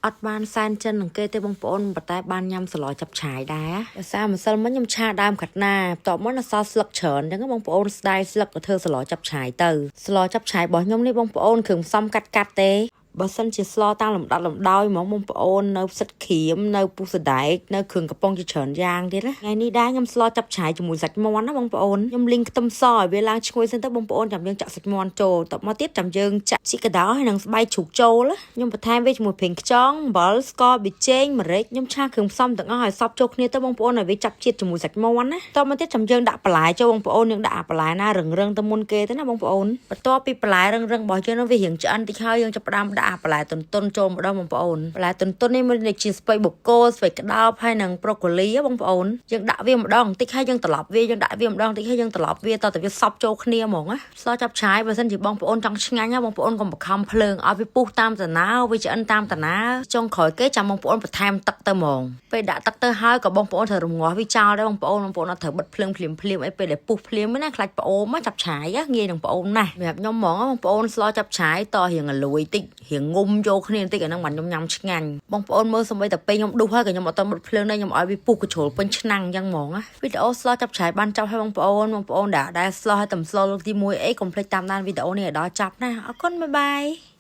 អត់បានសែនចិននឹងគេទេបងប្អូនប៉ុន្តែបានញ៉ាំស្លចាប់ឆាយដែរដោយសារម្សិលមិញខ្ញុំឆាដើមខាត់ណាបន្ទាប់មកនៅសល់ស្លឹកច្រើនអញ្ចឹងបងប្អូនស្ដាយស្លឹកក៏ធ្វើស្លចាប់ឆាយទៅស្លចាប់ឆាយរបស់ខ្ញុំនេះបងប្អូនគ្រឿងផ្សំកាត់កាត់ទេបើសិនជាស្លតាមលំដាប់លំដោយហ្មងបងប្អូននៅផ្សិតក្រៀមនៅពុះសដែកនៅគ្រឿងកំប៉ុងជាច្រើនយ៉ាងទៀតណាថ្ងៃនេះដែរខ្ញុំស្លចាប់ឆាយជាមួយសាច់មាន់ណាបងប្អូនខ្ញុំលីងខ្ទឹមសឲ្យវាឡើងឈ្ងុយសិនទៅបងប្អូនចាំយើងចាក់សាច់មាន់ចូលតមកទៀតចាំយើងចាក់ជីកដោហើយនឹងស្បែកជ្រូកចូលណាខ្ញុំបន្ថែមវាជាមួយប្រេងខ្យងអំបិលស្ករប៊ីចេងម្រេចខ្ញុំឆាគ្រឿងផ្សំទាំងអស់ឲ្យសព្វចូលគ្នាទៅបងប្អូនឲ្យវាចាប់ជាតិជាមួយសាច់មាន់ណាតមកទៀតចាំយើងដាក់បន្លែចូលបងប្អូនយើងដាក់អាបន្លែណារឹងរឹងទៅមុនគេទៅណាបងប្អូនបន្ទាប់ពីបន្លែរឹងរឹងរបស់យើងនោះវារៀងឆ្អិនតិចហើយយើងចាប់ផ្ដើមដាក់អាបន្លែទន់ទន់ចូលម្ដងបងប្អូនបន្លែទន់ទន់នេះមានដូចជាស្ពៃបូកូស្ពៃក្តោបហើយនិងប្រូកូលីបងប្អូនយើងដាក់វាម្ដងបន្តិចហើយយើងត្រឡប់វាយើងដាក់វាម្ដងបន្តិចហើយយើងត្រឡប់វាតតែវាសព្វចូលគ្នាហ្មងណាស្លចាប់ឆាយបើសិនជាបងប្អូនចង់ឆ្ងាញ់ណាបងប្អូនកុំបង្ខំភ្លើងឲ្យវាពុះតាមតាណាវាឆ្អិនតាមតាណាចុងក្រោយគេចាំបងប្អូនបន្ថែមទឹកទៅហ្មងពេលដាក់ទឹកទៅហើយក៏បងប្អូនត្រូវរងាស់វាចោលដែរបងប្អូនបងប្អូនអត់ត្រូវបិទភ្លើងភ្លាមភ្លាមអីពេលដែលពុះភ្លាមណាខ្លាចប្អូមចាប់ឆាយងាយនឹងប្អូនណាស់សម្រាប់ខ្ញុំហ្មងបងប្អូនស្លចាប់ឆាយតរៀងលួយតិចរៀងងុំចូលគ្នាបន្តិចអាហ្នឹងបានខ្ញុំញ៉ាំឆ្ងាញ់បងប្អូនមើលសម្បីតែពេលខ្ញុំដុសហើយក៏ខ្ញុំអត់តបិទភ្លើងដែរខ្ញុំឲ្យវាពុះកជ្រុលពេញឆ្នាំងអញ្ចឹងហ្មងណាវីដេអូស្លចាប់ឆាយបានចប់ហើយបងប្អូនបងប្អូនដែលដែលស្លឲ្យតំស្លលើកទី1អីកុំភ្លេចតាមដានវីដេអូនេះឲ្យដល់ចប់ណាអរគុណ bye bye.